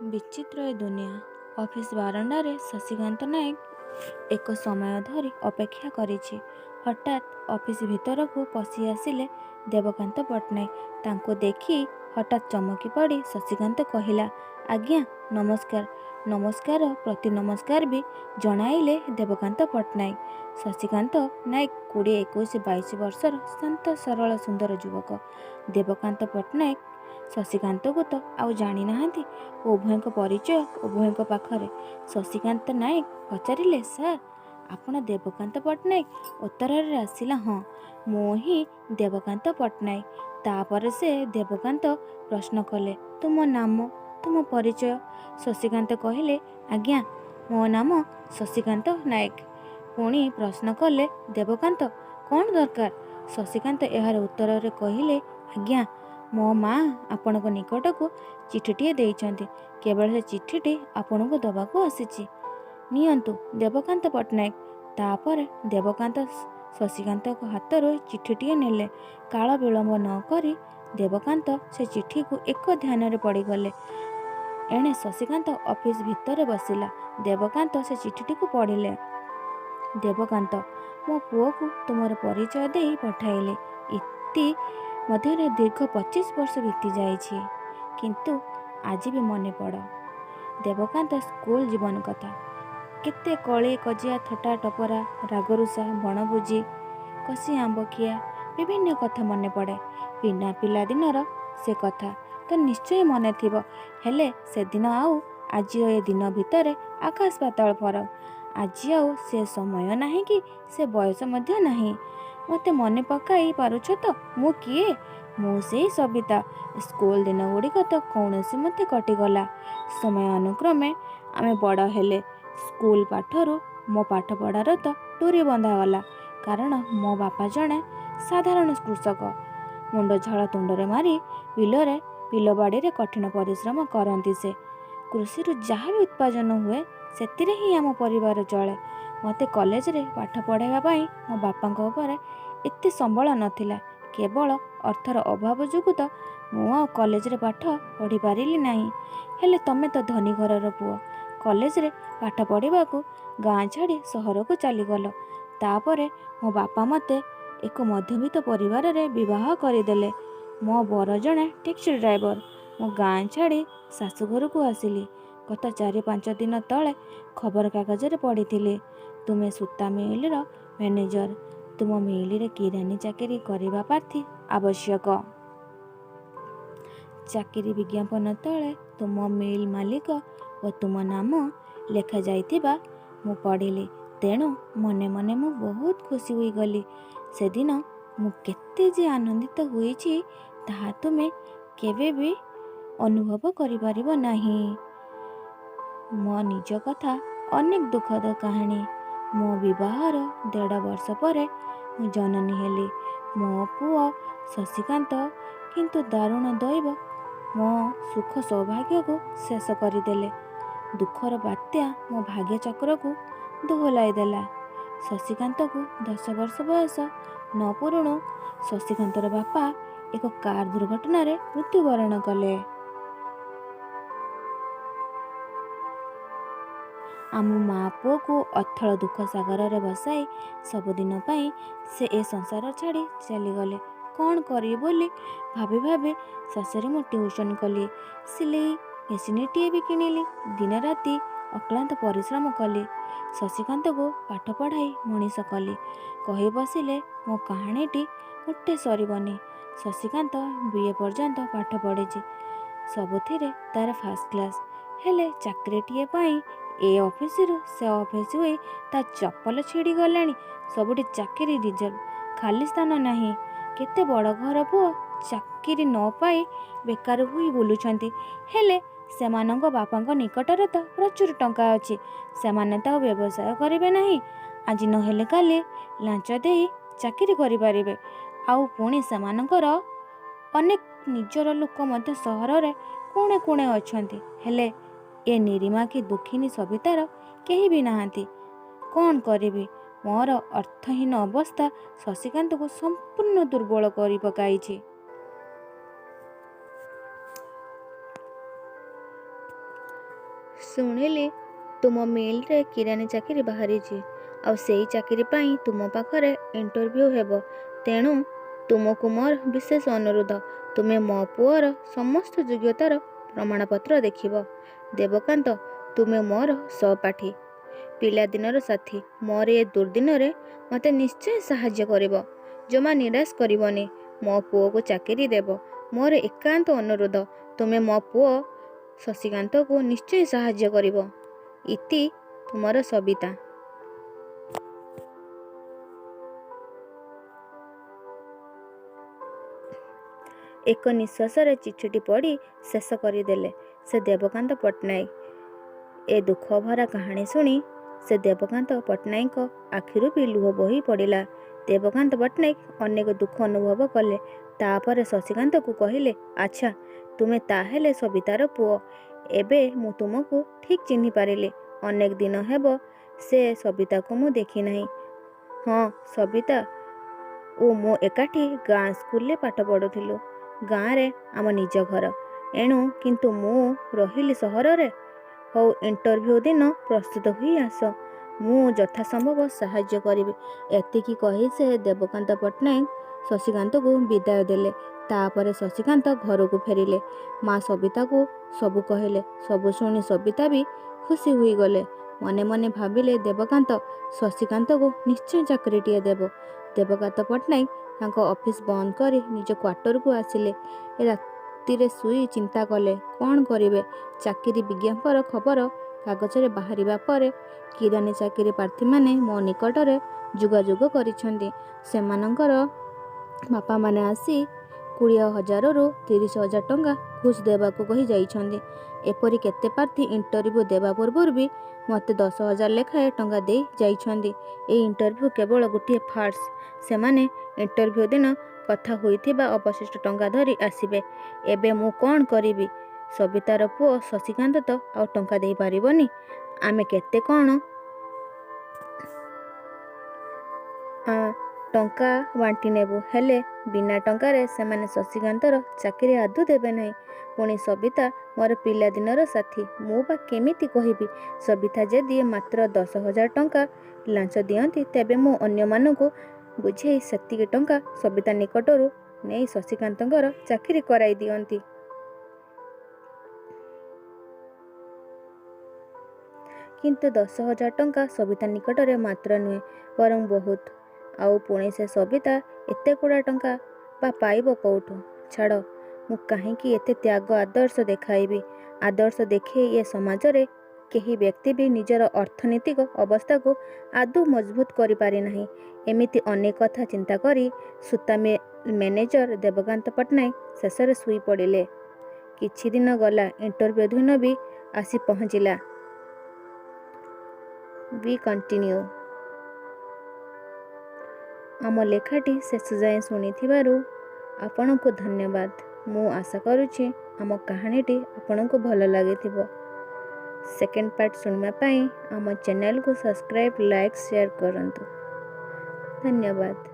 ବିଚିତ୍ର ଏ ଦୁନିଆ। ଅଫିସ ବାରଣ୍ଡାରେ ଶଶିକାନ୍ତ ନାୟକ ଏକ ସମୟ ଧରି ଅପେକ୍ଷା କରିଛି। ହଠାତ୍ ଅଫିସ ଭିତରକୁ ପଶିଆସିଲେ ଦେବକାନ୍ତ ପଟ୍ଟନାୟକ। ତାଙ୍କୁ ଦେଖି ହଠାତ୍ ଚମକି ପଡ଼ି ଶଶିକାନ୍ତ କହିଲା, ଆଜ୍ଞା, ନମସ୍କାର। ନମସ୍କାରର ପ୍ରତି ନମସ୍କାର ବି ଜଣାଇଲେ ଦେବକାନ୍ତ ପଟ୍ଟନାୟକ। ଶଶିକାନ୍ତ ନାୟକ 20, 21, 22 ବର୍ଷର ଶାନ୍ତ, ସରଳ, ସୁନ୍ଦର ଯୁବକ। ଦେବକାନ୍ତ ପଟ୍ଟନାୟକ ଶଶିକାନ୍ତକୁ ତ ଆଉ ଜାଣିନାହାନ୍ତି। ଉଭୟଙ୍କ ପରିଚୟ ଉଭୟଙ୍କ ପାଖରେ। ଶଶିକାନ୍ତ ନାୟକ ପଚାରିଲେ, ସାର୍, ଆପଣ ଦେବକାନ୍ତ ପଟ୍ଟନାୟକ? ଉତ୍ତରରେ ଆସିଲା, ହଁ, ମୁଁ ହିଁ ଦେବକାନ୍ତ ପଟ୍ଟନାୟକ। ତା'ପରେ ସେ ଦେବକାନ୍ତ ପ୍ରଶ୍ନ କଲେ, ତୁମ ନାମ, ତୁମ ପରିଚୟ? ଶଶିକାନ୍ତ କହିଲେ, ଆଜ୍ଞା, ମୋ ନାମ ଶଶିକାନ୍ତ ନାୟକ। ପୁଣି ପ୍ରଶ୍ନ କଲେ ଦେବକାନ୍ତ, କ'ଣ ଦରକାର? ଶଶିକାନ୍ତ ଏହାର ଉତ୍ତରରେ କହିଲେ, ଆଜ୍ଞା, ମୋ ମା ଆପଣଙ୍କ ନିକଟକୁ ଚିଠିଟିଏ ଦେଇଛନ୍ତି। କେବଳ ସେ ଚିଠିଟି ଆପଣଙ୍କୁ ଦେବାକୁ ଆସିଛି। ନିଅନ୍ତୁ ଦେବକାନ୍ତ ପଟ୍ଟନାୟକ। ତା'ପରେ ଦେବକାନ୍ତ ଶଶିକାନ୍ତଙ୍କ ହାତରୁ ଚିଠିଟିଏ ନେଲେ। କାଳ ବିଳମ୍ବ ନ କରି ଦେବକାନ୍ତ ସେ ଚିଠିକୁ ଏକ ଧ୍ୟାନରେ ପଢ଼ିଗଲେ। ଏଣେ ଶଶିକାନ୍ତ ଅଫିସ ଭିତରେ ବସିଲା। ଦେବକାନ୍ତ ସେ ଚିଠିଟିକୁ ପଢ଼ିଲେ। ଦେବକାନ୍ତ, ମୋ ପୁଅକୁ ତୁମର ପରିଚୟ ଦେଇ ପଠାଇଲି। ଇତି ମଧ୍ୟରେ ଦୀର୍ଘ 25 ବର୍ଷ ବିତିଯାଇଛି। କିନ୍ତୁ ଆଜି ବି ମନେ ପଡ଼ ଦେବକାନ୍ତ ସ୍କୁଲ ଜୀବନ କଥା। କେତେ କଳି କଜିଆ, ଥଟ୍ଟା ଟପରା, ରାଗରୁଷା, ବଣଭୋଜି, କଷି ଆମ୍ବ ଖିଆ, ବିଭିନ୍ନ କଥା ମନେ ପଡ଼େ। ପିଲାଦିନର ସେ କଥା ତ ନିଶ୍ଚୟ ମନେ ଥିବ। ହେଲେ ସେଦିନ ଆଉ ଆଜିର ଏ ଦିନ ଭିତରେ ଆକାଶ ପାତାଳ ଫରକ। ଆଜି ଆଉ ସେ ସମୟ ନାହିଁ କି ସେ ବୟସ ମଧ୍ୟ ନାହିଁ। ମୋତେ ମନେ ପକାଇ ପାରୁଛ ତ ମୁଁ କିଏ? ମୁଁ ସେଇ ସବିତା। ସ୍କୁଲ ଦିନଗୁଡ଼ିକ ତ କୌଣସି ମତେ କଟିଗଲା। ସମୟାନୁକ୍ରମେ ଆମେ ବଡ଼ ହେଲେ। ସ୍କୁଲ ପାଠରୁ ମୋ ପାଠପଢ଼ାର ତ ଡୋରି ବନ୍ଧାଗଲା। କାରଣ ମୋ ବାପା ଜଣେ ସାଧାରଣ କୃଷକ। ମୁଣ୍ଡ ଝାଳ ତୁଣ୍ଡରେ ମାରି ବିଲରେ ବିଲବାଡ଼ିରେ କଠିନ ପରିଶ୍ରମ କରନ୍ତି ସେ। କୃଷିରୁ ଯାହା ବି ଉତ୍ପାଦନ ହୁଏ, ସେଥିରେ ହିଁ ଆମ ପରିବାର ଚଳେ। ମୋତେ କଲେଜରେ ପାଠ ପଢ଼ାଇବା ପାଇଁ ମୋ ବାପାଙ୍କ ଉପରେ ଏତେ ସମ୍ବଳ ନଥିଲା। କେବଳ ଅର୍ଥର ଅଭାବ ଯୋଗୁଁ ତ ମୁଁ ଆଉ କଲେଜରେ ପାଠ ପଢ଼ିପାରିଲି ନାହିଁ। ହେଲେ ତମେ ତ ଧନୀ ଘରର ପୁଅ। କଲେଜରେ ପାଠ ପଢ଼ିବାକୁ ଗାଁ ଛାଡ଼ି ସହରକୁ ଚାଲିଗଲ। ତା'ପରେ ମୋ ବାପା ମୋତେ ଏକ ମଧ୍ୟବିତ୍ତ ପରିବାରରେ ବିବାହ କରିଦେଲେ। ମୋ ବର ଜଣେ ଟ୍ୟାକ୍ସି ଡ୍ରାଇଭର। ମୁଁ ଗାଁ ଛାଡ଼ି ଶାଶୁଘରକୁ ଆସିଲି। ଗତ 4-5 ଦିନ ତଳେ ଖବରକାଗଜରେ ପଢ଼ିଥିଲି, ତୁମେ ସୂତା ମିଲର ମ୍ୟାନେଜର। ତୁମ ମିଲରେ କିରାନୀ ଚାକିରି କରିବା ପ୍ରାର୍ଥୀ ଆବଶ୍ୟକ। ଚାକିରି ବିଜ୍ଞାପନ ତଳେ ତୁମ ମିଲ୍ ମାଲିକ ଓ ତୁମ ନାମ ଲେଖାଯାଇଥିବା ମୁଁ ପଢ଼ିଲି। ତେଣୁ ମନେ ମନେ ମୁଁ ବହୁତ ଖୁସି ହୋଇଗଲି। ସେଦିନ ମୁଁ କେତେ ଯେ ଆନନ୍ଦିତ ହୋଇଛି, ତାହା ତୁମେ କେବେ ବି ଅନୁଭବ କରିପାରିବ ନାହିଁ। ମୋ ନିଜ କଥା ଅନେକ ଦୁଃଖଦ କାହାଣୀ। ମୋ ବିବାହର 1.5 ବର୍ଷ ପରେ ମୁଁ ଜନନୀ ହେଲି। ମୋ ପୁଅ ଶଶିକାନ୍ତ। କିନ୍ତୁ ଦାରୁଣ ଦୈବ ମୋ ସୁଖ ସୌଭାଗ୍ୟକୁ ଶେଷ କରିଦେଲେ। ଦୁଃଖର ବାତ୍ୟା ମୋ ଭାଗ୍ୟଚକ୍ରକୁ ଦୋହଲାଇ ଦେଲା। ଶଶିକାନ୍ତକୁ 10 ବର୍ଷ ବୟସ ନ ପୂରୁଣୁ ଶଶିକାନ୍ତର ବାପା ଏକ କାର ଦୁର୍ଘଟଣାରେ ମୃତ୍ୟୁବରଣ କଲେ। ଆମ ମା ପୁଅକୁ ଅଥଳ ଦୁଃଖ ସାଗରରେ ବସାଇ ସବୁଦିନ ପାଇଁ ସେ ଏ ସଂସାର ଛାଡ଼ି ଚାଲିଗଲେ। କ'ଣ କରିବି ବୋଲି ଭାବି ଭାବି ଶେଷରେ ମୁଁ ଟ୍ୟୁସନ୍ କଲି, ସିଲେଇ ମେସିନ୍ଟିଏ ବି କିଣିଲି। ଦିନରାତି ଅକ୍ଳାନ୍ତ ପରିଶ୍ରମ କଲି। ଶଶିକାନ୍ତକୁ ପାଠ ପଢ଼ାଇ ମଣିଷ କଲି। କହି ବସିଲେ ମୋ କାହାଣୀଟି ମୋଟେ ସରିବନି। ଶଶିକାନ୍ତ ବି.ଏ. ପର୍ଯ୍ୟନ୍ତ ପାଠ ପଢ଼ିଛି। ସବୁଥିରେ ତା'ର ଫାଷ୍ଟ କ୍ଲାସ୍। ହେଲେ ଚାକିରିଟିଏ ପାଇଁ ଏ ଅଫିସରୁ ସେ ଅଫିସ ହୋଇ ତା ଚପଲ ଛିଡ଼ିଗଲାଣି। ସବୁଠି ଚାକିରି ରିଜର୍ଭ, ଖାଲି ସ୍ଥାନ ନାହିଁ। କେତେ ବଡ଼ ଘର ପୁଅ ଚାକିରି ନ ପାଇ ବେକାର ହୋଇ ବୁଲୁଛନ୍ତି। ହେଲେ ସେମାନଙ୍କ ବାପାଙ୍କ ନିକଟରେ ତ ପ୍ରଚୁର ଟଙ୍କା ଅଛି। ସେମାନେ ତ ଆଉ ବ୍ୟବସାୟ କରିବେ ନାହିଁ। ଆଜି ନହେଲେ କାଲି ଲାଞ୍ଚ ଦେଇ ଚାକିରି କରିପାରିବେ। ଆଉ ପୁଣି ସେମାନଙ୍କର ଅନେକ ନିଜର ଲୋକ ମଧ୍ୟ ସହରରେ କୋଣେ କୋଣେ ଅଛନ୍ତି। ହେଲେ ଏ ନିରିମାଖି ଦୁଃଖିନୀ ସବିତାର କେହି ବି ନାହାନ୍ତି। କ'ଣ କରିବି? ମୋର ଅର୍ଥହୀନ ଅବସ୍ଥା ଶଶିକାନ୍ତକୁ ସମ୍ପୂର୍ଣ୍ଣ ଦୁର୍ବଳ କରି ପକାଇଛି। ଶୁଣିଲି ତୁମ ମିଲରେ କିରାନୀ ଚାକିରି ବାହାରିଛି। ଆଉ ସେଇ ଚାକିରି ପାଇଁ ତୁମ ପାଖରେ ଇଣ୍ଟରଭ୍ୟୁ ହେବ। ତେଣୁ ତୁମକୁ ମୋର ବିଶେଷ ଅନୁରୋଧ, ତୁମେ ମୋ ପୁଅର ସମସ୍ତ ଯୋଗ୍ୟତାର ପ୍ରମାଣପତ୍ର ଦେଖିବ। ଦେବକାନ୍ତ, ତୁମେ ମୋର ସହପାଠୀ, ପିଲାଦିନର ସାଥୀ। ମୋର ଏ ଦୁର୍ଦିନରେ ମୋତେ ନିଶ୍ଚୟ ସାହାଯ୍ୟ କରିବ। ଜମା ନିରାଶ କରିବନି। ମୋ ପୁଅକୁ ଚାକିରି ଦେବ। ମୋର ଏକାନ୍ତ ଅନୁରୋଧ, ତୁମେ ମୋ ପୁଅ ଶଶିକାନ୍ତକୁ ନିଶ୍ଚୟ ସାହାଯ୍ୟ କରିବ। ଇତି ତୁମର ସବିତା। ଏକ ନିଶ୍ୱାସରେ ଚିଠିଟି ପଢ଼ି ଶେଷ କରିଦେଲେ ସେ ଦେବକାନ୍ତ ପଟ୍ଟନାୟକ। ଏ ଦୁଃଖଭରା କାହାଣୀ ଶୁଣି ସେ ଦେବକାନ୍ତ ପଟ୍ଟନାୟକଙ୍କ ଆଖିରୁ ବି ଲୁହ ବୋହି ପଡ଼ିଲା। ଦେବକାନ୍ତ ପଟ୍ଟନାୟକ ଅନେକ ଦୁଃଖ ଅନୁଭବ କଲେ। ତାପରେ ଶଶିକାନ୍ତକୁ କହିଲେ, ଆଚ୍ଛା, ତୁମେ ତାହେଲେ ସବିତାର ପୁଅ। ଏବେ ମୁଁ ତୁମକୁ ଠିକ୍ ଚିହ୍ନି ପାରିଲି। ଅନେକ ଦିନ ହେବ ସେ ସବିତାକୁ ମୁଁ ଦେଖିନାହିଁ। ହଁ, ସବିତା ଓ ମୁଁ ଏକାଠି ଗାଁ ସ୍କୁଲରେ ପାଠ ପଢ଼ୁଥିଲୁ। ଗାଁରେ ଆମ ନିଜ ଘର। ଏଣୁ କିନ୍ତୁ ମୁଁ ରହିଲି ସହରରେ। ହଉ, ଇଣ୍ଟରଭ୍ୟୁ ଦିନ ପ୍ରସ୍ତୁତ ହୋଇ ଆସ। ମୁଁ ଯଥାସମ୍ଭବ ସାହାଯ୍ୟ କରିବି। ଏତିକି କହି ସେ ଦେବକାନ୍ତ ପଟ୍ଟନାୟକ ଶଶିକାନ୍ତକୁ ବିଦାୟ ଦେଲେ। ତାପରେ ଶଶିକାନ୍ତ ଘରକୁ ଫେରିଲେ। ମା ସବିତାକୁ ସବୁ କହିଲେ। ସବୁ ଶୁଣି ସବିତା ବି ଖୁସି ହୋଇଗଲେ। ମନେ ମନେ ଭାବିଲେ, ଦେବକାନ୍ତ ଶଶିକାନ୍ତକୁ ନିଶ୍ଚୟ ଚାକିରିଟିଏ ଦେବ। ଦେବକାନ୍ତ ପଟ୍ଟନାୟକ ତାଙ୍କ ଅଫିସ ବନ୍ଦ କରି ନିଜ କ୍ୱାର୍ଟରକୁ ଆସିଲେ। ରାତିରେ ଶୋଇ ଚିନ୍ତା କଲେ କ'ଣ କରିବେ। ଚାକିରି ବିଜ୍ଞାପନ ଖବର କାଗଜରେ ବାହାରିବା ପରେ କିରାନୀ ଚାକିରି ପ୍ରାର୍ଥୀମାନେ ମୋ ନିକଟରେ ଯୋଗାଯୋଗ କରିଛନ୍ତି। ସେମାନଙ୍କର ବାପାମାନେ ଆସି 20,000ରୁ 30,000 ଟଙ୍କା ଘୁଷ ଦେବାକୁ କହି ଯାଇଛନ୍ତି। ଏପରି କେତେ ପ୍ରାର୍ଥୀ ଇଣ୍ଟରଭ୍ୟୁ ଦେବା ପୂର୍ବରୁ ବି ମୋତେ 10,000 ଲେଖାଏଁ ଟଙ୍କା ଦେଇ ଯାଇଛନ୍ତି। ଏହି ଇଣ୍ଟରଭ୍ୟୁ କେବଳ ଗୋଟିଏ ଫାର୍ସ। ସେମାନେ ଇଣ୍ଟରଭ୍ୟୁ ଦିନ କଥା ହୋଇଥିବା ଅବଶିଷ୍ଟ ଟଙ୍କା ଧରି ଆସିବେ। ଏବେ ମୁଁ କ'ଣ କରିବି? ସବିତାର ପୁଅ ଶଶିକାନ୍ତ ତ ଆଉ ଟଙ୍କା ଦେଇପାରିବନି। ଆମେ କେତେ କ'ଣ ଟଙ୍କା ବାଣ୍ଟି ନେବୁ, ହେଲେ ବିନା ଟଙ୍କାରେ ସେମାନେ ଶଶିକାନ୍ତର ଚାକିରି ଆଦୌ ଦେବେ ନାହିଁ। ପୁଣି ସବିତା ମୋର ପିଲାଦିନର ସାଥୀ, ମୁଁ ବା କେମିତି କହିବି? ସବିତା ଯଦି ମାତ୍ର 10,000 ଟଙ୍କା ଲାଞ୍ଚ ଦିଅନ୍ତି, ତେବେ ମୁଁ ଅନ୍ୟମାନଙ୍କୁ ବୁଝେଇ ସେତିକି ଟଙ୍କା ସବିତା ନିକଟରୁ ନେଇ ଶଶିକାନ୍ତଙ୍କର ଚାକିରି କରାଇ ଦିଅନ୍ତି। କିନ୍ତୁ 10,000 ଟଙ୍କା ସବିତା ନିକଟରେ ମାତ୍ର ନୁହେଁ, ବରଂ ବହୁତ। ଆଉ ପୁଣି ସେ ସବିତା ଏତେ ଗୁଡ଼ା ଟଙ୍କା ବା ପାଇବ କୋଉଠୁ? ଛାଡ଼, ମୁଁ କାହିଁକି ଏତେ ତ୍ୟାଗ ଆଦର୍ଶ ଦେଖାଇବି? ଆଦର୍ଶ ଦେଖେଇ ଏ ସମାଜରେ କେହି ବ୍ୟକ୍ତି ବି ନିଜର ଅର୍ଥନୈତିକ ଅବସ୍ଥାକୁ ଆଦୌ ମଜବୁତ କରିପାରିନାହିଁ। ଏମିତି ଅନେକ କଥା ଚିନ୍ତା କରି ସୂତା ମ୍ୟାନେଜର ଦେବକାନ୍ତ ପଟ୍ଟନାୟକ ଶେଷରେ ଶୋଇପଡ଼ିଲେ। କିଛି ଦିନ ଗଲା। ଇଣ୍ଟରଭ୍ୟୁ ଦିନ ବି ଆସି ପହଞ୍ଚିଲା। ବି କଣ୍ଟିନ୍ୟୁ। ଆମ ଲେଖାଟି ଶେଷ ଯାଏଁ ଶୁଣିଥିବାରୁ ଆପଣଙ୍କୁ ଧନ୍ୟବାଦ। ମୁଁ ଆଶା କରୁଛି ଆମ କାହାଣୀଟି ଆପଣଙ୍କୁ ଭଲ ଲାଗିଥିବ। ସେକେଣ୍ଡ ପାର୍ଟ ଶୁଣିବା ପାଇଁ ଆମ ଚ୍ୟାନେଲକୁ ସବସ୍କ୍ରାଇବ୍, ଲାଇକ୍, ସେୟାର କରନ୍ତୁ। ଧନ୍ୟବାଦ।